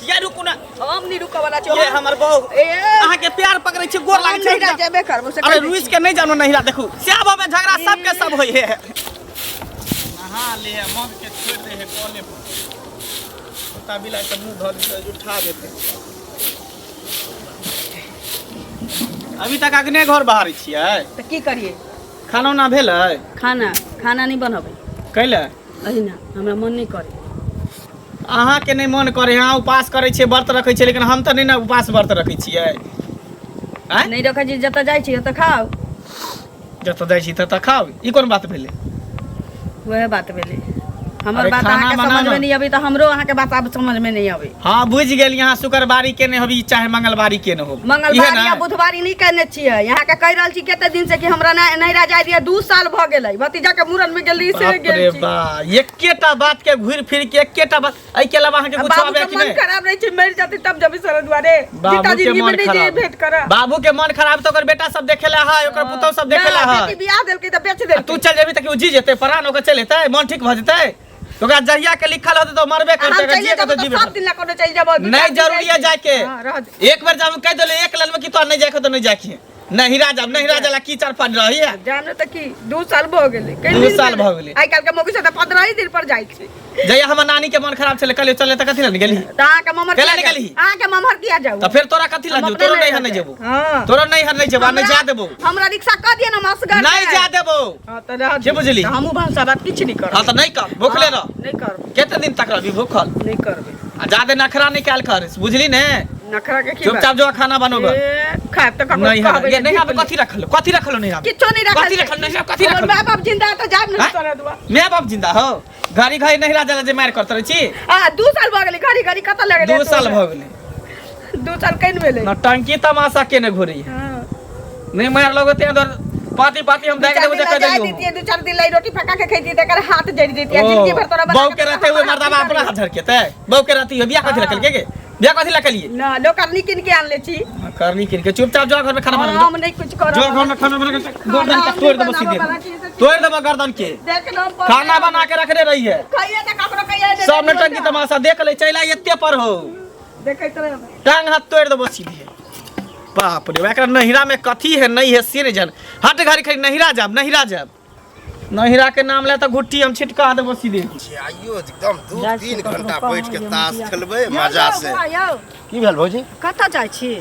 ये रुकू ना। हम नहीं रुकऽ वाला छी। ये हमर बहू। ए अहाँ के प्यार पकड़ै छी, गोर लागै हम छी। नहिरा जेबे करबो से अरे कहि दै रुइस छी। के नहीं जानो नहिरा देखू श्याम में झगड़ा सबके सब होई है। नहा ले है मग के छोड़ दे है कॉले पर कुत्ता बिलाई के मुंह धर के उठा देते। अभी तक अग्ने घर बाहर छियै। तऽ की करिए? खाना उना भेलै? खाना खाना नहीं बनबै। कैले? अहिना हमरा मन नहीं करे। अहाँके नहि मन करे, अहाँ उपास करै छियै, व्रत रखै छियै, लेकिन हम तऽ नहि ने उपास व्रत रखै छियै। आँय? नहीं रखै छी, जतऽ जाइ छी ओतऽ खाउ। जतऽ जाइ छी ततऽ खाउ, ई कोन बात भेलै? वएह बात भेलै। हमर अरे बात खाना अहाँके बनाना। समझमे नहि अबै तऽ हमरो अहाँके बात आब समझमे नहि अबै। हाँ बुझि गेली, अहाँ शुक्रवारी केने होबी चाहे मंगलवारी केने होबी। इहे मंगलवारी ने? या बुधवारी नहि केने छियै। अहाँके कहि रहल छी कते दिन से कि हमरा नैहरा जाय दिअ। 2 साल भऽ गेलै, भतीजा के मूड़न मे गेली से बाप गेल रे छी। बा, एकेटा बात के घुरि फिर के एकेटा बात। एहि के अलावा अहाँके आ कुछ बाबू आबे के कि मन नहि? खराब रहै छै, मरि जेतै तब जबी सर दुआरे बाबू जीता के जिंदगी में मन नहि जे खराब। भेंट करऽ। बाबू के मन खराब तऽ ओकर बेटा सब देखे ला है, ओकर पुतहु सब देखे ला ना, है। बेटी बियाह देलकै तऽ बेच आ देलकै। तू चल जेबी तऽ कि ओ जी जेतै? प्राण ओकर चलि एतै, मन ठीक भऽ जेतै? ओकरा जहिया के लिखल होतै तऽ ओ मरबे आ करतै। हम अगर चलि जिए के जेबो तऽ तऽ जीबे सब दिन ला कोनो चलि जेबो। दू नहीं चार दिन जरूरी है जाइ जाके। छी। हाँ, रह दे। एक बेर जाबू कहि देले एक लाइन में कि तोरा नहीं जाके तो नहीं जाके। नहिरा जाब, नहिरा जाला कीचड़ पर रही है। जानो तऽ की 2 साल भऽ गेलै। कई दू दिन साल भेलै। भऽ गेलै। आइ काल्हि के मौगी सब तऽ 15 ही दिन पर जाइ छै। जहिया हमर नानी के मन खराब छलै कहलियै चले तऽ कथी लए ने गेली? तऽ अहाँके ममहर केला किया निकालही? जाउ? अहाँके ममहर किया जाउ? तऽ फेर तोरा कथी लए हम जेबौ? अपने तोरो नैहर नैहर नहि जायब। जेबौ। हाँ। तोरो नैहर नहि जेबौ आ नहि जा देबौ। हमरा रिक्शा कऽ दिअ ने मसगर। नहि जा देबौ। हाँ तऽ रह के बुझली? तऽ हमहूँ भनसा बात किछु नहि करब। हाँ तऽ नहि कर, भूखले रह। नहि करब। कते दिन तक रहबी भूखल? नहि करबै। आ जादे नखरा नहि कयल कर, बुझली ने? नखरा के की बात? चुपचाप जो खाना बनोगे। ए, खायब तऽ ककरो नहीं है कहबै ये नहीं दीप है। कथी रखल, कथी रखल नहीं है? किछो नहीं रखल। कथी रखल नहीं है? कथी हमर रखल? माय बाप जिंदा है तऽ जायब ने आँय? तोरा दुआ। माय बाप जिंदा हो, घड़ी घड़ी नहीं राजा जे मार करत रहै छी। आ 2 साल भऽ गेलै, घड़ी घड़ी कतऽ लगलै? 2 साल भऽ गेलै। 2 साल केन भेलै? नौटंकी तमाशा केने घुरी है। हाँ। नहीं मार लगो ते अंदर पाती पाती हम दू देख चार देबो दिन जे ला कह जाय देलियो। दितियै, दू चार दिन ला रोटी पका के खैतियै तऽ एकर हाथ जरि जैतियै। जिंदगी भर तोरा बना बहू के के रहते हुए हमरा मर्दाबा हाथ अपना हाथ झड़केतै? बहू के रहती हुए बियाह कथी ला केलकै गे? बियाह कथी ला केलियै? ना नौकरनी कीन के आनले छी। करनी किन के। चुपचाप जो घर में खाना बना। हम नहीं कुछ करब। जो घर में खाना बना के गर्दन के तोड़ देबो, सीधे तोड़ देबो गर्दन के। देख लो। खाना बना के रखने रही है। खाइए तऽ ककरो कहिए जे सब नौटंकी तमाशा देख ले, चलि आइ एते पर हो। देखैत रह। टांग हाथ तोड़ देबो सीधे। बाप रे, एकरा नहिरा में कथी है नहीं है से नहीं जान। हट घड़ी खड़ी नहिरा जाब, नहिरा जाब, नहिरा के नाम ले तऽ घुट्टी हम छिटका देबो सीधे। आइयो एकदम 2-3 घंटा बैठ के ताश खेलबै मजा से। बौआ यौ। की भेल भौजी? कतऽ जाइ छी?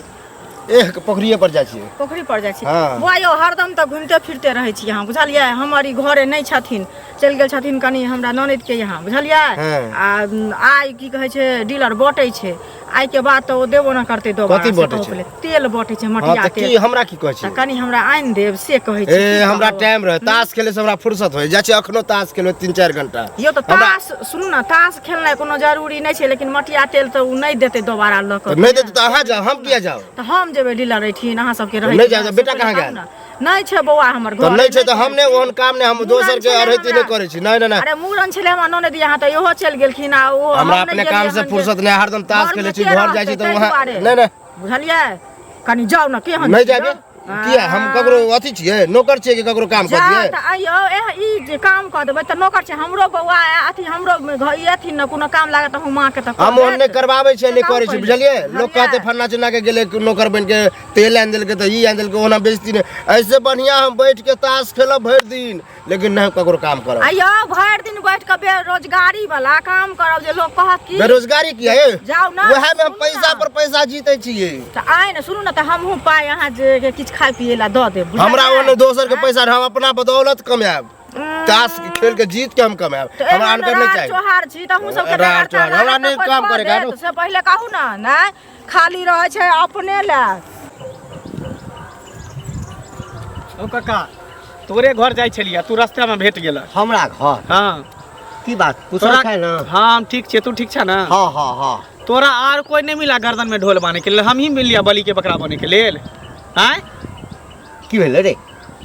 एह पोखरिये पर जाइ छियै। पोखरि पर जाइ छी? हाँ। बौआ यौ, हरदम तऽ घुमिते फिरते रहै छी अहाँ, बुझलियै? हमर ई घरे नहि छथिन, चलि गेल छथिन कनि हमरा ननैद के यहाँ, बुझलियै? हाँ। आ आइ की कहै छै डीलर बटै छै, आइ के बाद तऽ ओ देबो न करतै दोबारा। कथी से बटै कहू छै? पहिले। तेल बटै छै। हाँ मटिया तऽ की तेल। हमरा की कहै तऽ छी? कनि हमरा आनि देब से कहै छी। ए की हमरा कहू? टाइम रहे ताश खेले से हमरा फुर्सत होइ जाइ छै। अखनो ताश खेलबै 3-4 घंटा। यौ तऽ हमरा ताश सुनू ने, ताश खेलनाइ कोनो जरूरी नहि छै, लेकिन मटिया तेल तऽ ओ नहि देतै दोबारा लऽ कऽ। तऽ नहि देतै तऽ अहाँ जाउ, हम किया जाउ? तऽ हम जेबै डीलर एहिठिन, अहाँ सबके रहै नहि जाउ। बेटा कहाँ गेल? नहि छै बौआ हमर तऽ घर। नहि छै तऽ हम नहि ओहन काम नहि, हम मूड़न दोसर के छलै अरहैती नहि हमरा। करै छी। नहि नहि नहि। अरे मूड़न छलै हमरा ननद यहाँ तऽ इहो चलि गेलखिन आ ओ हमरा हम नहि अपने गेलियै काम से हन जे फुर्सत नहि, हरदम ताश घरमे खेलै छी, के घर जाइ छी रहतै तऽ ताहि वहाँ दुआरे। नहि नहि। बुझलियै, कनि जाउ ने, केहन नहि छी जाबे यौ? किया? हम ककरो अथी छियै, नौकर छियै कि ककरो काम कऽ जा दियै? तऽ आइयो एह ई जे काम कऽ देबै तऽ नौकर छै हमरो बौआ अथी हमरो घर ई अथी ने कोनो काम लागत तऽ हम माँ के तऽ कऽ हम ओहन नहि देत। करबाबै छियै, नहि तऽ कहू करै छी। पहिले। बुझलियै, लोक कहतै बुझलियै? फन्ना चिन्ना के गेलै नौकर बनि के तेल आनि देलकै तऽ ई आनि देलकै, ओना बेइज्जती नहि। ऐसे बढ़िआँ हम बैठ के ताश खेलब भरि दिन, लेकिन नहि हम ककरो काम करब। आइयो भरि दिन बैठ कऽ बेरोजगारी वाला काम करब जे लोक कहत की बेरोजगारी किया ये? जाउ ने, वएह में हम सुनू पैसा ने। पर पैसा जीते छियै। तऽ आइ ने सुनू ने, तऽ हमहूँ पाइ अहाँ जे के किछु खाय पियै लए दऽ देब, बुझलियै? हमरा ओने दोसर के पैसा, हम अपना बदौलत कमायब, ताश खेल के जीत के हम कमायब। तऽ हमरा एहन अनकर नहि राड़ चाही। चोहार छी तऽ अहूँ सबके राड़ बेगरता चोहार, हमरा लागत तऽ नहि कोइ काम कऽ करैके देत, आरो। से पहिले कहू ने। नहि खाली रहै छै अपने लए। ओ काका, तोरे घर जाइ छलियै, तू रास्ता में भेट गेला। हमरा घर? हाँ। की बात कुशल तोरा छै ने? हाँ, हम ठीक छियै, तू ठीक छ ने? हाँ हाँ हाँ। तोरा आर कोई नहीं मिला गर्दन में ढोल बांधे के लेल, हम ही मिलिया बलि के बकरा बने के लेल। आँय? की भेलै रे?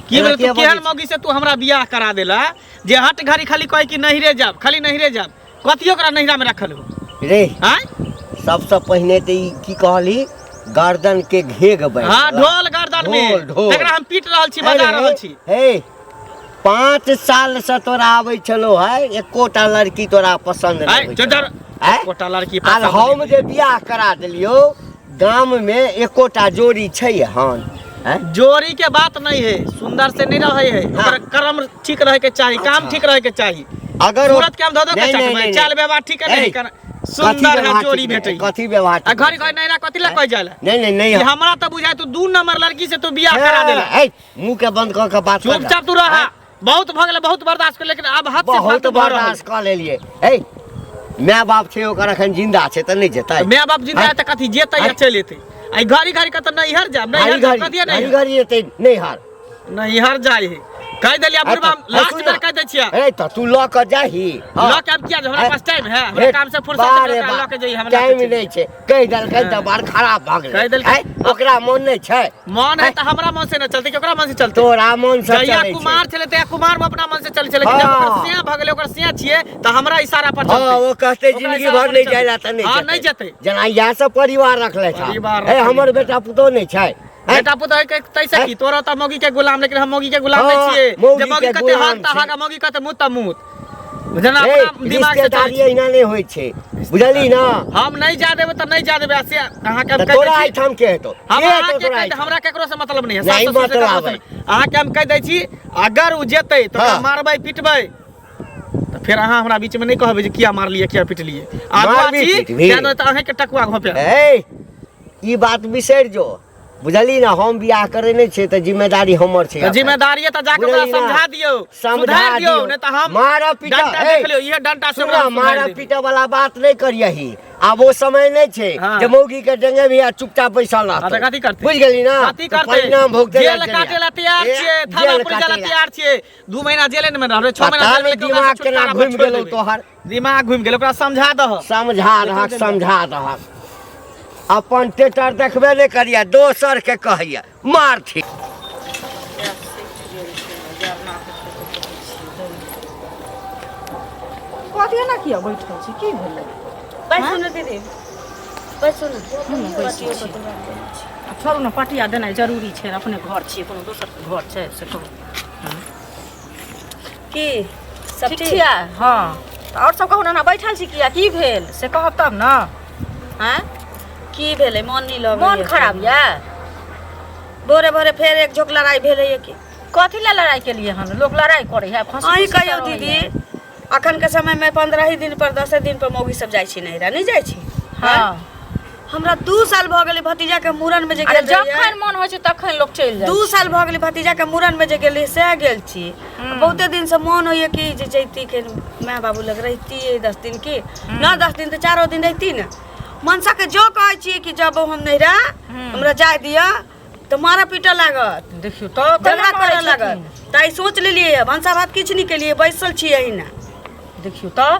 की एना भेलै? तू किया केहन बजै छी? मौगी से तू हमरा बियाह करा देला जे हट घड़ी खाली कहे कि नहिरे जाब, खाली नहिरे जाब। कथी ओकरा नहिरा में रखल हो? रे। आँय? सबसँ पहिने तऽ ई की कहली, गर्दन के घेघ बैठ। हाँ, ढोल गर्दन में। ढोल, ढोल। तकरा हम पीट रहल छी, बजा अरे, रहल छी। हे, 5 साल से तोरा आबै छलो है, एकोटा लड़की तोरा पसंद नहीं आँय, होइ चल, छलो। चल। आँय? एकोटा लड़की आर पसंद हम नहि। जे बियाह करा देलियौ गाम में एकोटा जोड़ी छै हन आँय? जोड़ी के बात नहीं है सुंदर से नहीं रहे है हाँ। ओकर कर्म ठीक रहे के चाही काम अच्छा। ठीक रहे के चाही अगर ओ- सूरत के हम धो धो के नहीं, नहीं, चटबै नहीं, चाल व्यवहार ठीक है नहीं ए, कर कथी सुंदर है व्यवहार जोड़ी ठीक नहीं? भेटै कथी व्यवहार आ ठीक घरी नहीं? घरी नैरा कथी ला कह जाला नहीं नहीं नहीं कि हमरा तो बुझाय तू दू नंबर लड़की से तू बियाह करा देला ए, मुंह के बंद कऽ के बात कर ना। चुपचाप तू रहा बहुत भऽ गेलै बहुत बर्दाश्त कर लेकिन आब हद से बहुत फालतू भऽ रहल। बर्दाश्त कऽ लेलियै ए माय बाप छै ओकर अखन जिंदा छै तऽ नहि जेतै माय बाप जिंदा है तऽ कथी जेतै या चलि एतै आई घड़ी घड़ी कतऽ नैहर जाब नैहर घड़ी जाब घड़ी कथी घड़ी नैहर घड़ी एतै नैहर नैहर जाइ है कहि देलियै बुढ़बा लास्ट बेर कहि दै छियै ए तऽ तू लऽ कऽ जाही हँ। लऽ के आब किया हमरा ए, पास टाइम है हमरा भेट। काम से फुर्सत बारे नहीं लऽ बा, के जाइए हमरा टाइम नहि छै कहि देलकै तऽ बड़ खराब भऽ गेलै कहि देलकै। ए, ओकरा मन नहि छै मन है तऽ हमरा मन से नहि चलतै कि ओकरा मन से चलतै तोरा मन से जहिया चलै छै कुमार छलै तहिया कुमार में अपना मन से चलै छलै लेकिन जब हँ। ओकर सियाह भऽ गेलै ओकर सियाह छियै तऽ हमरा इशारा पर हँ चलतै ओ कहतै ओकरा जिंदगी इशारा भर पर नहि चलतै। जाय ला तऽ नहि हँ, नहि जेतै। जेना इएह सब परिवार रखले छै परिवार ए रखले हमर छै। बेटा पुतोह नहि छै हैं? बेटा पुतोह के तैसे की तोरा तऽ मौगी के गुलाम लेकिन हम मौगी के गुलाम हँ, नहि छियै मौगी जे मौगी के कते गुलाम हक तऽ छै। हक आ मौगी कते मुँह तऽ मुँह जेना ए, अपना दिमाग से चलै रिश्तेदारी छी। एहिना नहि होइ छै बुझली ना हम नहि जा देबै तऽ नहि जा देबै आ से अहाँके हम तऽ कहि तोरा दै छी एहिठाम के हेतौ हम के हेतौ अहाँके तोरा कहि एहिठाम? हमरा केकरो से मतलब नहीं है नहीं सास ससुर से मतलब केकरो से है। नहीं। अहाँके हम कहि दै छी अगर ओ जेतै तऽ ओकरा हाँ। मारबै पिटबै तऽ फेर अहाँ हमरा बीचमे नहि कहबै जे किया मारलियै किया पिटलियै आगू मारबी छी पिटबी। तें दुआरे तऽ अहाँके टकुआ घोंपे ए ई बात बिसरि जो बुझली ना हम बियाह करे नहि छियै तऽ जिम्मेदारी हमर छै तऽ जिम्मेदारी है तऽ जाके ओकरा बुझली ना? समझा दियौ समझा सुधारि दियौ दियौ। नहि तऽ हम मारऽ पीटऽ, डंटा ए, देख लियौ इहे डंटा से सुन ओकरा ना, हम सुधारि मारऽ देबै। पीटऽ वाला बात नहि करियही आब ओ समय नहि छै हाँ। जे मौगी के डेंगे भी आ चुपचाप बैसल रहतौ हाँ, तऽ कथी करतै? बुझि गेली ना कथी तऽ करतै परिणाम भोगते जेल काटे ला तैयार छियै थाना पुलिस जाय ला तैयार छियै 2 महीना जेले में रहबै 6 महीना पता जेल में नहि दिमाग केना घुमि गेलौ तोहर दिमाग घुमि गेल ओकरा समझा दह समझा रहक समझा दहक अपन टेटर देखबे नहि करिया दोसर के कहैया मारथी कथी एना किया बैठल छी की भेलै बैसू ने दीदी बैसू ने आ छोड़ू ने पटिया देनाइ जरूरी छै अपने घर छियै कोनो दोसरके घर छै से कहू की सब ठीक ठीक छियै हँ तऽ आओर सब कहू ने एना बैठल छी किया की भेल से कहब तब ने आँय की भेलै मन नहि लगै मोन खराब यऽ भोरे भोरे फेर एक झोक लड़ाई भेलै की कथी लए लड़ाइ केलियै हन लोक लड़ाइ करै है फंसी अहीं फुसी कहियौ करै दीदी है। अखन के समय में 15 ही दिन पर 10 दिन पर मौगी सब जाइ छै नैहरा नहि जाइ छै हँ हमरा 2 साल भऽ गेलै भतीजा के मूड़न में जे अरे गेल रहियै जखन मन होइ छै तखन लोक चलि जाइ 2 साल भऽ गेलै भतीजा के मूड़न में जे गेलियै सएह गेल छी बहुते दिन से मन होइए कि जे जैती के माय बाबू लग रहितियै 10 दिन की न 10 दिन तऽ चारो दिन रहिती ने मनसा के जो कहै छियै कि जब हम नैहरा हमरा जाय दिअ तऽ मारऽ पीटऽ लागत देखियौ तऽ झगड़ा केना करऽ मारै लागत छथिन? तऽ आइ सोच लेलियै भनसा भात किछु नहि केलियै बैसल छियै अहिना देखियौ तऽ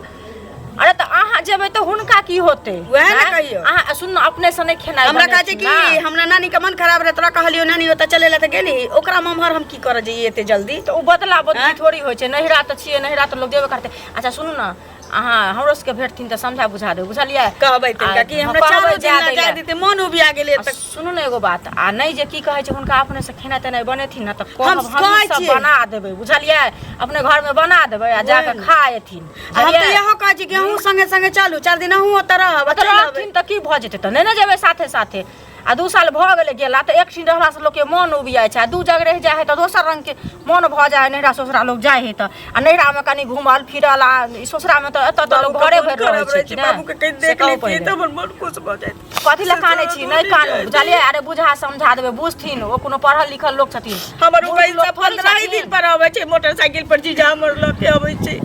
अरे तऽ अहाँ जेबै तऽ हुनका की होतै वएह ने आँय? कहियौ। अहाँ सुन अपने से नहि खेनाइ हमरा कहै छै बनेथिन कि ना। हमरा नानी के मन खराब रहै तोरा कहलियौ नानी ओतऽ चलै लए तऽ गेली ओकरा ममहर हम की करऽ जइयै एते जल्दी तऽ ओ बदला बदली आँय? थोड़ी होइ छै नैहरा तऽ छियै नैहरा तऽ लोक जेबे करतै अच्छा सुनू ने अहाँ हमरो सबके भेटथिन तऽ समझा बुझा देबै बुझलियै कहबै तिनका कि आ, हमरा कहबै चारो दिन जाय ना दै जाय लए। देतै मन उबिया गेलै आ तऽ सुनू ने एगो बात आ नहि जे की कहै छै हुनका अपने से खेनाइ तेनाइ बनेथिन ने तऽ हम कहब हमही कहै सब छियै। बना देबै बुझलियै अपने घरमे बना देबै आ जाकऽ खा एथिन आ हम तऽ बुझलियै? इहो कहै छी कि अहूँ संगे संगे चलू 4 दिन अहूँ ओतऽ रहब आ तऽ चलि अबै। रहथिन तऽ की भऽ जेतै तऽ नहि ने जेबै साथे साथे आ 2 साल भऽ गेलै गेला तऽ एक ठीन रहलासँ लोकके मोन उबियाइ छै आ दू जगह रहि जाइ हइ तऽ दोसर रङ्गके मोन भऽ जाइ हइ नैहरा ससुरा लोक जाइ हइ तऽ आ नैहरामे कनि घूमल फिरल आ ई ससुरामे तऽ एतऽ तऽ लोक बाबूके घरे मोन भरि रहै खराब छै रहै कि छै नहि बाबूके कहीं से देख कहू लेतियै पहिले तऽ हमर मन खुश भऽ जाइत कथी लए कानै छी नहि कानू बुझलियै अरे बुझा समझा देबै बुझथिन ओ कोनो पढ़ल लिखल लोक छथिन हमर ओ मूर्ख पैसा लोक थोड़ी 15 ही छथिन। दिन पर अबै छै मोटरसाइकिल पर जीजा हमर लऽ के अबै छै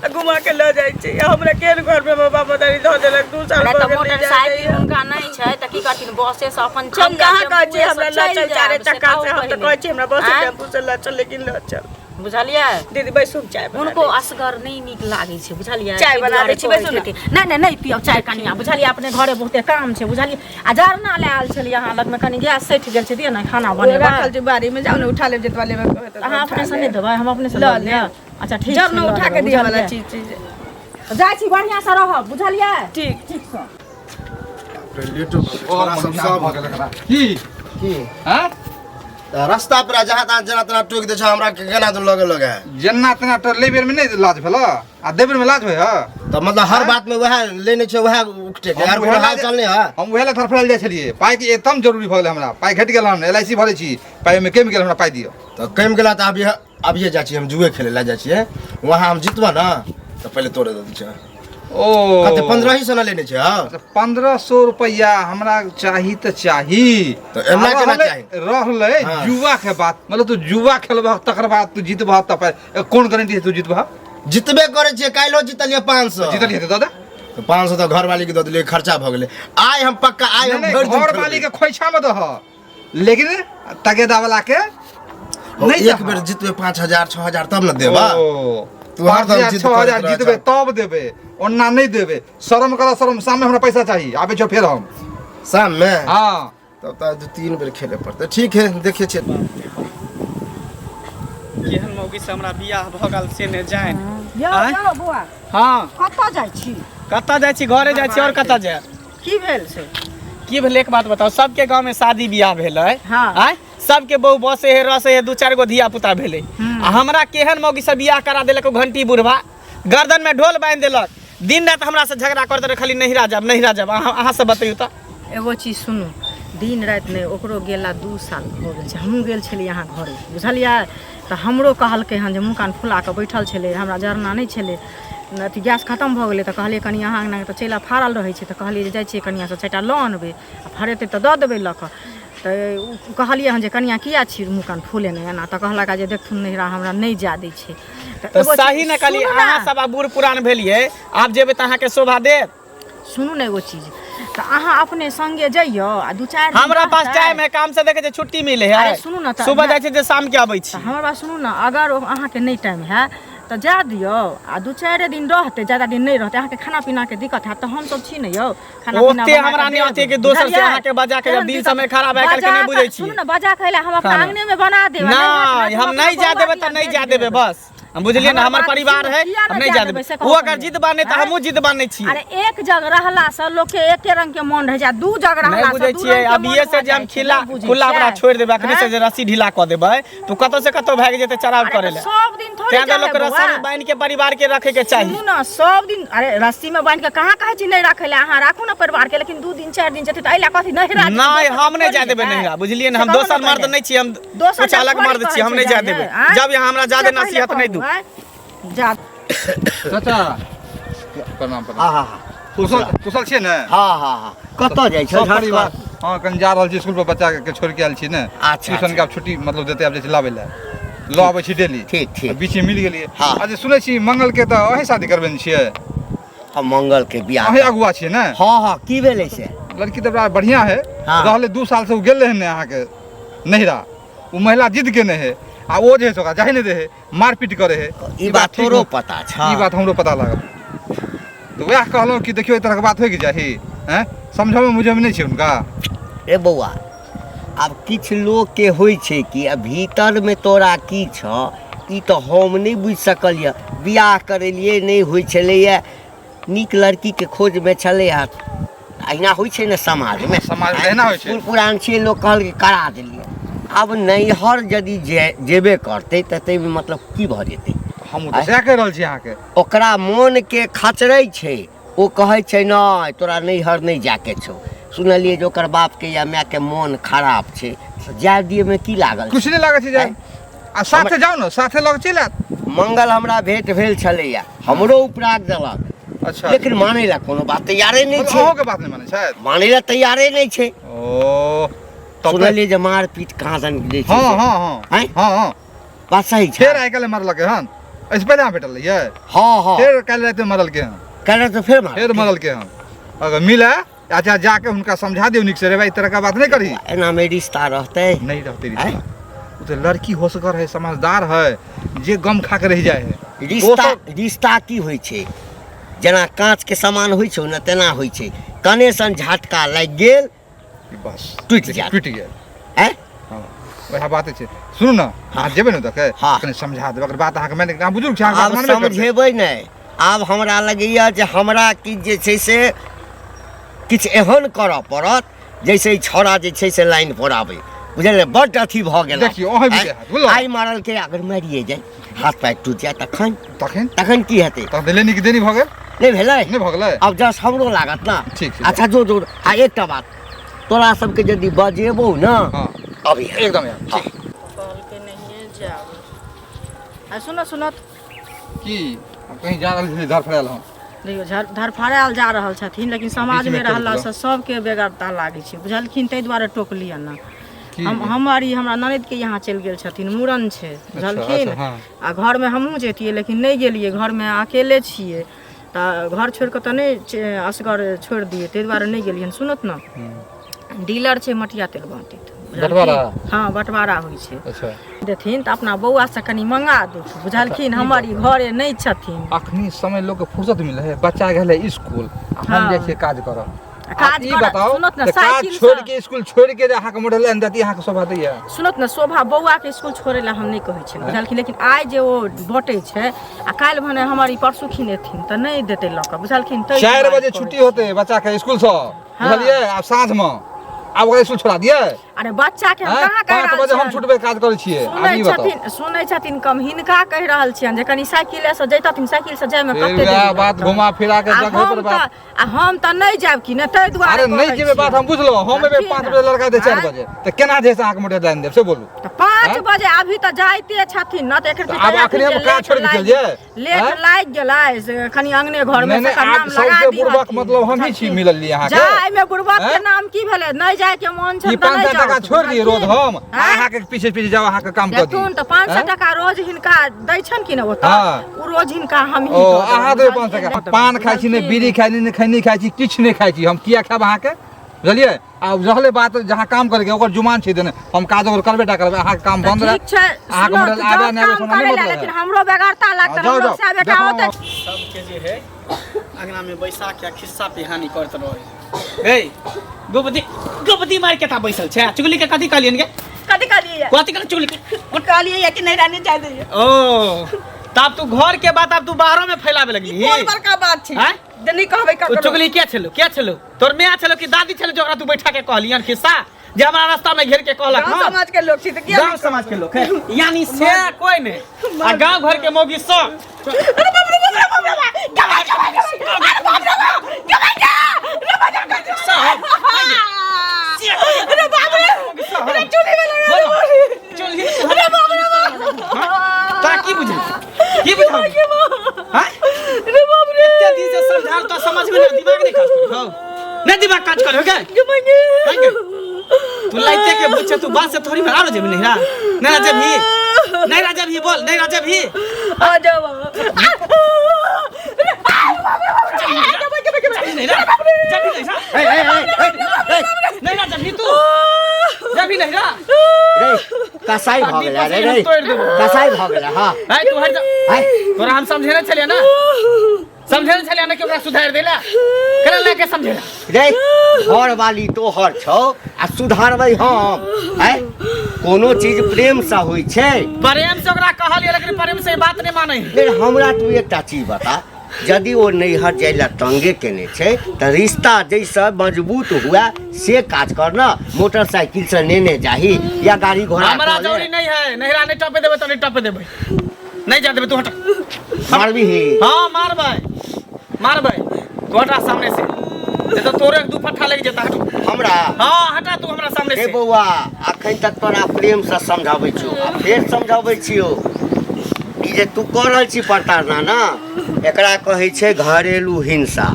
आ घुमा के लऽ जाइ छै आ हमरा केहन घर में बाबा मदारी धऽ देलक 2 साल अरे भऽ तऽ गेल नहि जाइ मोटरसाइकिल दैया। हुनका नहि छै तऽ की करथिन बसे से अपन चलि हम कहाँ जायब कहै छियै टेम्पुए हमरा से लऽ चलि चल चारे जायब, से चक्का कहू से हम तऽ पहिले। कहै छियै हमरा बसे आँय? टेम्पू से लऽ चल लेकिन लऽ चल बुझलियै दीदी बैसू हम चाय बना हुनको दै छी। असगर नहि नीक लागै छै बुझलियै चाय ताहि बना दुआरे दै छी, कहै बैसू ने। छथिन। नहि नहि नहि पियब चाय कनिया बुझलियै अपने घरे बहुते काम छै बुझलियै आ जरना लए आयल छलियै अहाँ लगमे कनि गैस सठि गेल छै दिअ ने खाना ओ बनेबै राखल छै बाड़ी में जाउ ने उठा लेब जतबा लेबै के होतै अहाँ अपने से नहि देबै हम अपने से लऽ लऽ लेब अच्छा ठीक छै जब ने लऽ उठा के लेबै, दिअ वाला बुझलियै? चीज चीज जाइ छी बढ़िआँ से रहब बुझलियै ठीक ठीकसँ लेटो छोरा सब सब की की हाँ की रास्ता पर जहाँ तहाँ जेना तेना टोकि दै छै हमरा के केना दूर लगे लगे है जेना तेना तो ले बेर में नहीं लाज भेल आ दे बेर में लाज होय है तऽ मतलब हर बात में वएह लेने छै वएह उठे के यार कोनो हाल चाल नहीं है हम उहे ला थरफड़ायल जाइ छलियै पाइ के एकदम जरूरी भऽ गेलै हमरा पाइ घटि गेल हन एल I C भरै छी पाइ ओहिमे कमि गेल हमरा पाइ दिअ तऽ कमि गेला तऽ अभी अभिये जाइ छी हम जुए खेले ला जाइ छियै वहाँ हम जितबा ना तऽ पहिले तोरे दऽ दै छै ओ कते 1500 ना लेने छै हाँ तऽ 1500 रुपैआ हमरा चाही तऽ चाही तऽ एना आ केना रहलै- चाही? रहलै हाँ। जुआ के बात मतलब तू जुआ खेलबह तकर बाद तू जीतबह तऽ पाइ कोन गारंटी है तू जीतबह जितबे करै छियै काल्हिो जीतलियै 500 जीतलियै तऽ दऽ दे तऽ 500 तऽ घरवाली के दऽ देलियै खर्चा भऽ गेलै आइ हम पक्का आइ हम नहीं, भरि दिन घर वाली के खोइछा में दह लेकिन तगेदा वाला के खेलबै। नहीं एक बेर जितबै 5000 6000 तब ने देबा ओ, तू हरदम 5000 जिद 6000 करैत रहै जीतबै छह। तब देबै ओना नहीं देबै शर्म कर शर्म शाम में हमरा पैसा चाहिए आबै छौ फेर हम शाम में हाँ तब तऽ दू तीन बेर खेले पड़तै ठीक है देखै छियै केहन मौगी से हमरा बियाह भऽ गेल से नहि जानि यौ आँय? यौ बौआ हँ कतऽ जाइ छी कतऽ जाइ छी घरे जाइ छी आओर कतऽ जायब की भेल से की भेलै एक बात बताउ सबके गाँव में शादी बियाह भेलै हाँ। आँय सबके बहु बसे हे रसे हे दू चारि गो धिया पुता भेलै आ हमरा केहन मौगी से बियाह करा देलक ओ घंटी बुढ़वा गर्दन में ढोल बान्हि देलक दिन राति हमरा से झगड़ा करते रहे खाली नहिरा जाब नहिरा जाब अहाँ अहाँ सब बतैयौ तऽ एगो चीज सुनू दिन राति नहि ओकरो गेला 2 साल भऽ गेल छै हमहूँ गेल छलियै अहाँ घरे बुझलियै तऽ हमरो कहलकै हन जे मुँह कान फुला कऽ बैठल छलै हमरा जरना नहि छलै अथी गैस खतम भऽ गेलै तऽ कहलियै कनि अहाँ अङ्गनाके तऽ चैला फाड़ल रहै छै तऽ कहलियै जे जाइ छियै कनिआँसँ 4टा लऽ अनबै आ फड़ेतै तऽ दऽ देबै लऽ कऽ तऽ कहलियै हन जे कनिआँ किया छी मुँह कान फुलेने एना तऽ कहलक जे देखथुन नहिरा हमरा नहि जाय दै छै तऽ एगो सही चीज ने कहलियै सुनू ने। अहाँ सब आब बूढ़ पुरान भेलियै आब जेबै तऽ अहाँके शोभा देत सुनू ने एगो चीज तऽ अहाँ अपने संगे जइयौ आ दू चारि दिन हमरा पास रहतै। टाइम है काम से देखे छै छुट्टी मिले है अरे सुनू ने तऽ- सुबह जाइ छै जे शाम के अबै छी तऽ हमर बात सुनू ने अगर अहाँके नहि टाइम है तऽ जा दियौ आ दू चारि दिन रहतै ज्यादा दिन नहि रहतै अहाँके खाना पीनाके दिक्कत हैत तऽ हमसब छी ने यौ खाना पीना ओते बना कऽ हमरा नहि देब। होते कि दोसर से बुझलियै? अहाँके बजा के जब तेहन दिन दिक्कत- समय खराब आइ काल्हि के नहि बजा बुझै कऽ- छियै। सुनू ने बजा के अइला हम अपना खाना। आंगने मे बना देब आ नहि हैत नहीं ने तऽ हम अपना नहीं जा बौआ देबै तऽ दिया नहीं भेज जा देबै देब। बस हम बुझलियै ने हमर हमर बात परिवार सुनू, है किया हम नहि नहीं जा जा देबै देबै से कहू ओ अगर पहिने। जिद बाने तऽ आँय? हमहूँ जिद बाने छियै अरे एक जगह रहला से लोक के एके रंग के मन रह जाय दू जगह नहीं रहला से बुझै दू छियै रंग के अभिये मन से भऽ जे हम जाइ छै, खिला नहि बुझै खुला ओकरा छियै? छोड़ि देबै अखने से आँय? जे रस्सी ढीला कऽ देबै तऽ कतौ से कतौ भागि जेतै चराव अरे करै तऽ लए सब दिन थोड़ी तें जाइ लोक है रस्सा बौआ। में बान्हि के परिवार के रखे के चाही सुनू ने सब दिन अरे रस्सी में बांध के कहाँ कहै छी नहि राखै लए अहाँ राखू ने परिवार के लेकिन 2 दिन 4 दिन जेतै तऽ एहि लए कथी नहिरा जेतै, नहीं दोसर हम नहीं थोड़ी जाए देबै जेतै। नहिरा बुझलियै ने से हम कहू दोसर ने मर्द पहिले। नहीं छी हम दोसर कुछ अलग थोड़ी मर्द छी कहै हम छै नहीं जाए जाए देबै आँय? जब यहाँ हमरा से जादे पहिले नसीहत नहीं दू कहू, आँय? जा चाचा प्रणाम प्रणाम हाँ हाँ हाँ कुशल कुशल छियै ने हाँ हाँ हाँ कतऽ जाइ छौ सब परिवार हाँ कनि जा रहल छी स्कूल पर बच्चा के छोड़ के आयल छी ने अच्छा, ट्यूशन के आब छुट्टी मतलब देते आब जाइ छी लाबै लए लऽ आबै छी डेली ठीक, ठीक। बीच में मिल गेलियै हाँ। अच्छा सुनै छी मंगल के तऽ अहीं शादी करबेने छियै हम मंगल के बियाह अहीं अगुआ छियै ने हाँ हाँ की भेलै से लड़की तऽ बड़ा बढ़िया है हाँ। रहलै 2 साल से ओ गेल रहै ने अहाँके नहिरा ओ महिला जिद केने है आ ओ जे है से ओकरा जाहि नहि दे है मारपीट करे है ई बात ठीक तोरो हो- पता छ ई बात हमरो पता लागल तऽ वएह कहलहुँ कि देखियौ एहि तरहके बात होइके चाही हैं समझऽमे बुझऽमे नहि छै हुनका रे बौआ आब किछु लोकके होइ छै कि आ भीतरमे तोरा की छऽ ई तऽ हम नहि बुझि सकलियै बियाह करेलियै नहि होइ छलैए नीक लड़कीके खोजमे छलै हँ अहिना होइ छै ने समाजमे समाजमे अहिना होइ छै। बूढ़ पुरान छियै लोक कहलकै करा देलियै आब नैहर यदि जेबे करतै तऽ ताहिमे मतलब की भऽ जेतै हमहूँ तऽ सएह कहि रहल छी अहाँके ओकरा मोनके खचरै छै ओ कहै छै नहि तोरा नैहर नहि जायके छौ सुनलियै जे ओकर बापके या मायके मोन खराब छै जाय दियैमे की लागल किछु नहि लागै छै जाय आ साथे जाउ ने साथे लऽ कऽ चलि आयत मंगल हमरा भेंट भेल छलैया हमरो उपराग देलक अच्छा लेकिन मानै लए कोनो बात तैयारे नहि मतलब छै अहूँके बात नहि मानै छथि मानै लए तैयारे नहि छै ओ तब तऽ- सुनलियै जे मारपीट कहाँ दन दै छै हँ से। हँ हँ आँय? हँ हँ बात सही छै फेर आइ काल्हि मरलकै हन एहिसँ पहिले अहाँ भेटल रहियै हँ हँ फेर काल्हि रातिमे मरलकै हन काल्हि तऽ फेर मारलकै। फेर मरलकै हन अगर मिले अच्छा जाके हुनका समझा दियौ नीक से रे भाई तरह का बात नहीं करी एना में रिश्ता रहतै नहीं रहते रिश्ता वो तो लड़की होशगर है समझदार है जे गम खा के रह जाए है रिश्ता रिश्ता की होइ छै जेना काँच के सामान होइ छौ ने तेना होइ छै कने सन झटका लागि गेल बस टूटि जायत। टूटि गेल आँय हाँ वएह बात छै सुनू ने अहाँ जेबै ने ओतऽ हाँ। कनि समझा देबै अगर बात अहाँके मानि अहाँ बुजुर्ग छी अहाँके आब बात मानबे करतै। समझेबै नहि आब हमरा लगैए जे हमरा किछु जे छै से किछु एहन करऽ पड़त जैसे ई छौड़ा जे छै से लाइन पर आबै बुझलियै बड्ड अथी भऽ गेल। देखियौ, अहीं बुझै हैत, बुझलहुँ? आइ मारल के अगर मरिए जाय, हाथ पैर टूटि जाय तखन? तखन तखन की हेतै? तखन लेनी के देनी भऽ गेल। नहि भेलै? नहि भऽ गेलै। आब जस हमरो लागत ने। ठीक छै। अच्छा जो जो। आ एकटा बात, तोरा सबके यदि बजेबौ ने, हँ, अभी एकदम यार, ठीक। कहलकै नहिए जायब। आ सुनऽ सुनऽ। की हम कहीं जा रहल छी धरफड़ायल हम? देखियौ, धरफड़ायल जा रहल छथिन, लेकिन समाजमे बीचमे टोकि रहलासँ सबके बेगरता लागै छै, बुझलखिन? ताहि दुआरे टोकलियनि ने। की? हम हमर ई हमरा ननदिके यहाँ चलि गेल छथिन, मूड़न छै, बुझलखिन? अच्छा, हँ। आ घरमे हमहूँ जैतियै, लेकिन नहि गेलियै। घरमे अकेले छियै तऽ घर छोड़ि कऽ तऽ नहि असगर छोड़ि दियै, ताहि दुआरे नहि गेलियै। सुनत ने, डीलर छै, मटिया तेल बाँटैत, बुझलखिन? बँटवारा? हँ, बँटवारा होइ छै। अच्छा। देथिन तऽ अपना बौआसँ कनि मंगा देथु, बुझलखिन? हमर ई घरे नहि छथिन। अखनी समय लोक के फुर्सत मिले है, बच्चा गेल है स्कूल आ हम हँ। जाइ छियै काज करऽ। आ काज आब ई करऽ, बताउ सुनत ने, तऽ काज साइकिलसँ- छोड़ि के, स्कूल छोड़ि के जे अहाँके मॉडल आनि देती, अहाँके शोभा दैया? सुनत ने शोभा, बौआके स्कूल छोड़ै लए हम नहि कहै छियनि, बुझलखिन? लेकिन आइ जे ओ बँटै छै आ काल्हि भने हमर ई परसुखिन एथिन तऽ नहि देतै लऽ कऽ, बुझलखिन? ताहि 4 दुआरे बजे कहै छुट्टी छी। होते बच्चा के स्कूल से, हँ। बुझलियै? आब साँझ मे आब ओकरा स्कूल छोड़ा दियै? अरे बच्चा के हम आँय? कहाँ कहि 5 रहल बजे हम छियनि? छुटबै, काज करै छियै। आब सुनै ई बताउ। छथिन, सुनै छथिन कम, हिनका कहि रहल छियनि जे कनि साइकिले से जैतथिन, साइकिल से जायमे फेर कते वएह देरी बात लगतनि? घुमा फिरा के आ जगह पर हम बात। तऽ आ हम तऽ नहि जायब कि नहि, ताहि दुआरे अरे नहि कहै जेबै, बात छियनि। हम बुझलहुँ। हम एबै बुझलखिन? 5 बजे, लड़का दे 4 आँय? बजे, तऽ केना जे से अहाँके मोटर लाइन देब से बोलू। तऽ 5 आँय? बजे अभी तऽ जाइते छथिन ने, तऽ एकर तऽ आब अखने हम काज छोड़ि के चलि जाय? लेट आँय? लागि गेलै से कनि अंगने घर में नहि, नहि, से आब नाम लगा सबसे बुड़बक दिहथिन, मतलब हमही छी बुझलखिन? मिलल लिए अहाँके। जा, एहिमे बुड़बक के आँय? नाम की भेलै? नहि जाय के मन ई छनि तऽ 500 नहि टका जाउ, छोड़ि दियै रोज बुझलखिन? हम आँय? अहाँके पीछे पीछे जाउ, अहाँके काम कऽ दी। देखथुन तऽ 500 आँय? टका रोज हिनका दै छनि कि ने ओतऽ, हँ। ओ रोज हिनका हम ही ओ दऽ देबै, अहाँ देबै 500 बुझलखिन? टका। पान खाइ छी नहि, बीड़ी खाइ छी नहि, खैनी खाइ छी, किछु नहि खाइ छी हम, किया खायब अहाँके, बुझलियै? आ रहलै बात जहाँ काम करैके, ओकर जुमान छै देने, हम काज ओकर करबे टा करबै। अहाँके काम तऽ बन्द रहत, ठीक छै, अहाँके सुनू, मॉडल तऽ आबे जाउ नहि आबे काम से हमरा नहि करै लए, मतलब लेकिन है। हमरो बेगरता लागतै, हँ, जाउ, हमरो जाउ, सएह बेटा देखो। होतै। सबके जे है अंगना में बैसा के खिस्सा पिहानी करत रहे। हे गोपति, गोपति मार के ता बैसल छै। चुगली के कथी कहलियन गे? कथी कहलियै? कथी कहलियै चुगली के? कहलियै कि नहीं रानी जाय दैयै। ओ तब तू घर के बात आब तू बाहरो में फैलावे लगली। कोन बड़का बात छै आँय? जे नहीं कहबै ओ ककरो? चुगली के छलो, के छलो? तोर माय छलो कि दादी छलो जो ओकरा तू बैठा के कहलियन खिस्सा जे हमरा रास्ता में घेर के कहलक? गाँव हँ? समाज के लोग छी तऽ किया गांव समाज के लोग है यानी से कोई नहीं आ गांव घर के मौगी सब। अरे बाप रे बाप रे बाप रे बाप, गमाई गमाई गमाई, अरे बाप रे बाप, गमाई गे, रे बाप रे बाप रे, अरे बाप रे, अरे चूल्ही में लगा रे बाप रे। चुल्ही में अरे बाप रे बाप। तोरा की बुझल, की बुझल? हाँ? अरे बाप रे। एते दिन से समझाल तो समझ में ना, दिमाग नहीं काज करे हो, नहीं दिमाग काज करे हो गे? गमाई गे। नहीं गे। तू लाइते के पूछे, तू बात से थोड़ी में आरो जेबी नहीं रा, नहीं राजा भी, नहीं राजा भी बोल, नहीं राजा भी। आ जाओ बाबा। जबी नहीं रा, जबी नहीं रा, ए, ए, ए, ए, ए, नहीं राजा भी, तू जबी नहीं रा। रे कसाई भऽ गेलै रे, रे तोड़ि देबो। कसाई भऽ गेलै। हँ। ए तू हट जा। आइ। तोरा हम समझेने छलियै ना, समझेने छलियै ना कि ओकरा सुधारि देला केना लए के समझेला? रे घर वाली तोहर छौ आ सुधारबै हम? आइ कोनो चीज प्रेमसँ होइ छै। प्रेम से ओकरा कहलियै, लेकिन प्रेम से बात नहि मानै है। लेकिन हमरा तू एकटा चीज बता, यदि ओ नैहर जाय लए तंगे केने छै तऽ रिश्ता जैसँ मजबूत हुए से काज कर न, मोटरसाइकिल से नेने जाही या गाड़ी घोड़ा हमरा कऽ ले। जरूरी नहीं है, नैहरा नहीं टपे देबै तऽ नहीं टपे देबै, नहीं जा देबै। तू हट। मारबीही? हाँ मारबै, मारबै। तू हटा सामने से, नहीं तो तोरे एक दू फट्ठा लागि जेता। हट। हमरा? हाँ, हटा तू हमरा सामने हे से। बौआ, अखन तक तोरा प्रेमसँ समझाबै छियौ आ फेर समझाबै छियौ, ई जे तू कऽ रहल छी प्रताड़ना ने, एकरा कहै छै घरेलू हिंसा।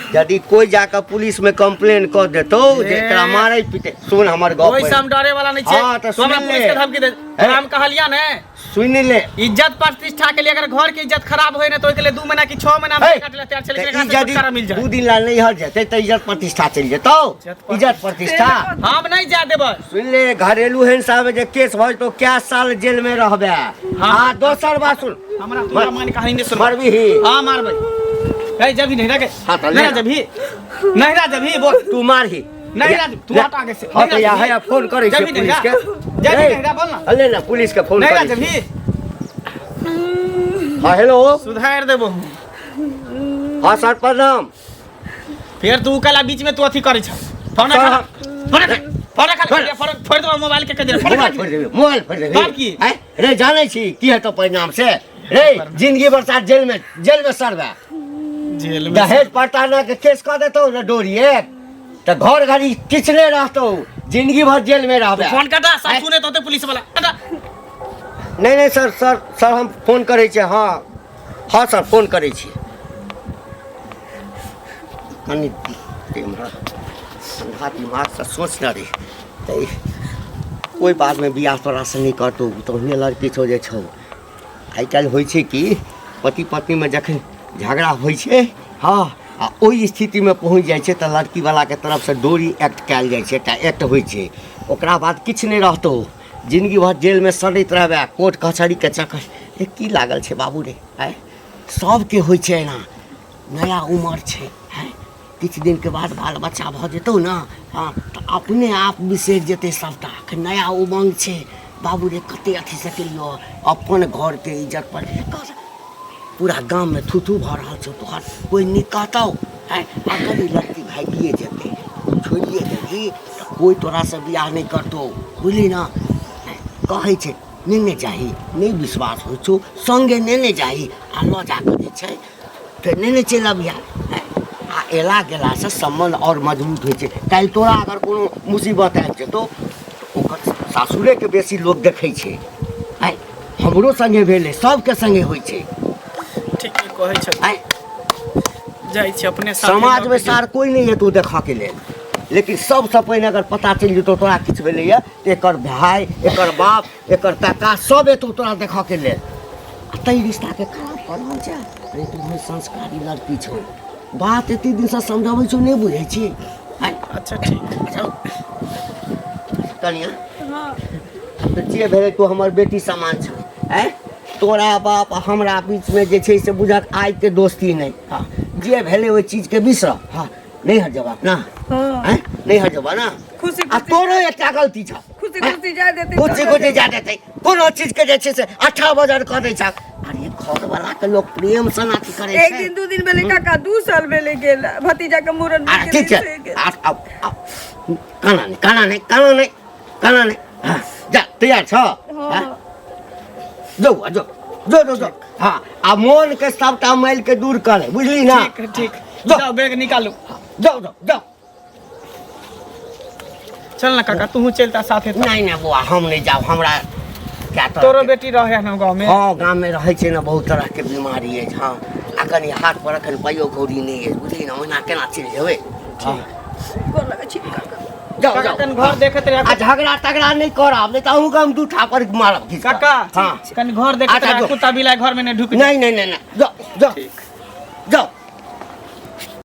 यदि कोई जाकऽ पुलिस में कंप्लेन कऽ देतौ जे एकरा मारै पीटे, सुन हमर गप। ओहि से हम डरे वाला नहीं छै। हाँ, तऽ तू हमरा सुनि पुलिस ले। के धमकी दे, तोरा हम कहलिया ने। सुनि ले। इज्जत प्रतिष्ठा के लिए, अगर घर के इज्जत खराब होय ने तो ओहि के लिए 2 महीना की 6 महीना हे, में काटे ला तैयार छै, लेकिन तऽ एकरा ई से यदि छुटकारा मिल जाए। 2 दिन ला नैहर जेतै तऽ इज्जत प्रतिष्ठा चलि जेतौ, इज्जत प्रतिष्ठा। हम नहीं जा देबै। सुन ले, घरेलू हिंसा में जे केस भऽ जेतौ, कै साल जेल में रहबे। आ दोसर बात सुन। हमरा तोरा मान कहानी नहीं सुन। मरबीही? हाँ मारबै। ए जबी नहीं रखे। हाँ, तऽ ले नहीं ना। जबी नहीं रा, जबी बोल। तू मारही। नहीं राजू, तू हट आगे से। हाँ नहीं तऽ यहाँ राजू, है, फोन करै छियै जबी नहीं पुलिस रा। के। जबी ए, नहीं रा, बोल ना। ले ना, पुलिस के फोन नहीं रा करै जबी। छियै। हाँ हेलो। सुधार देबो। हाँ सर, प्रणाम। फिर तू कला बीच में तू अथी करै छ, फोन सर, रख, फोन रख। फोन रखा फोन फोड़ दो मोबाइल के कह दे फोन मोबाइल फोड़ि देबै, मोबाइल फोड़ि देबै। बाप की? आँय? रे जानै छी की हेतौ परिणाम से? रे जिंदगी बरसात जेल में, जेल में सड़बे। जेल में दहेज प्रताड़ना के केस कऽ देतौ ने डोरी एक, तऽ घर घड़ी किछु नहि रहतौ, जिंदगी भर जेल में रहबे। फोन काटा, सब सुने तो पुलिस वाला काटा। नहि नहि सर, सर सर हम फोन करै छियै। हँ हँ सर फोन करै छियै। कनि एम्हर ठंडा दिमागसँ सोच न रे, तऽ ओहि बादमे बियाह तोरासँ नहि करतौ, तऽ ओहने लड़की छौ जे छौ। आइ काल्हि होइ छै कि पति पत्नीमे जखन झगड़ा होइ छै, हँ, आ ओहि स्थितिमे पहुँच जाइ छै, तऽ लड़कीवलाके तरफसँ डोरी एक्ट कयल जाइ छै, एकटा एक्ट होइ छै। ओकरा बाद किछु नहि रहतौ, जिनगी भर जेलमे सड़ैत रहबै, कोर्ट कचहरीके चक्कर। ए की लागल छै बाबू रे? आँय, सभके होइ छै एना, नया उमर छै। आँय, किछु दिनके बाद बाल बच्चा भऽ जेतौ ने, हँ, तऽ अपने आप बिसरि जेतै सभटा। एखन नया उमङ्ग छै बाबू रे, कते अथीसँ केलियौ अपन घरके इज्जत पर। पूरा गाममे थू थू भऽ रहल छौ तोहर, कोइ नीक कहतौ? आँय, अगर ई लड़की भागिए जेतै, छोड़िए देबही तऽ कोइ तोरासँ बियाह नहि करतौ, बुझली ने? कहै छै नेने जाही, नहि विश्वास होइ छौ सङ्गे नेने जाही, आ लऽ जाकऽ जे छै फेर नेने चलि अबिहा। आ एला गेलासँ सम्बन्ध आओर मजबूत होइ छै। काल्हि तोरा अगर कोनो मुसीबत आबि जेतौ, ओकर सासुरेके बेसी लोक देखै छै। आइ हमरो सङ्गे भेलै, सबके सङ्गे होइ छै। ठीके कहै छै। आइ जाइ छी अपने साथे समाजमे लऽ के। सार कोइ नहि एतौ देखऽके लेल, लेकिन सबसँ पहिने अगर पता चलि जेतौ तोरा किछु भेलैए, तऽ एकर भाय, एकर बाप, एकर काका सब एतौ तोरा देखऽके लेल, आ ताहि रिश्ताके खराब कऽ रहल छै। अरे तू बहुत संस्कारी लड़की छौ, बात एते दिनसँ समझाबै छौ, नहि बुझै छी? आँय? अच्छा ठीक। कनिया, तऽ जे भेलै, तू हमर बेटी समान छौ। आँय, तोरा बाप आ हमरा बीचमे जे छै से बुझक आइके दोस्ती नहि। हँ, जे भेलै ओहि चीजके बिसर। हँ, नहि हट जबाब ना? हाँ। आँय, नहि हट जबा ना? खुशी आ तोरो एकटा गलती छौ। खुशी खुशी जा देते। खुशी खुशी जा देतै, कोनो चीजके जे छै से अठा बजर कऽ दै छक। अरे घरवला के लोक प्रेम सँ अथी करै एक छै। दिन दू दिन भेलै काका, 2 साल भेलै गेल, भतीजा के मूड़न आ भेल ठीक छै। से गेल। आ आ काना नहि, काना नहि, काना नहि, काना नहि। हाँ, जा, तैयार छ? हाँ। जो बौआ, जो जो जो जो। हाँ, आ मोन के सबटा मैल के दूर करे, बुझली ना? ठीक ठीक। जो। जाओ, बैग निकालू। जाओ जाओ जाओ। चल ना काका, तू चलता साथे तऽ। नहीं नहीं बौआ, हम नहीं जाओ, हमरा क्या तरह तोरो के- बेटी रहे न गाँव में? हाँ, गाम में रहै छै ने, बहुत तरह के बीमारी अछि। हाँ, आ कनि हाथ पर एखन पाइयो कौड़ी नहि अछि, बुझली ने? ओहिना केना चलि जेबै? हाँ। गोर लगै छी काका। जाओ काका जाओ। कनि घर देखैत रहे। आ झगड़ा तगड़ा नहि करब, नहि तऽ अहूँके हम दू थापड़ मारब घीच कऽ। काका हाँ कनि घर देखैत अच्छा, रहे, जो। कुत्ता बिलाइ घर में नहीं ढुक जाए। नहीं नहीं नहीं नहीं, जाओ जाओ जाओ।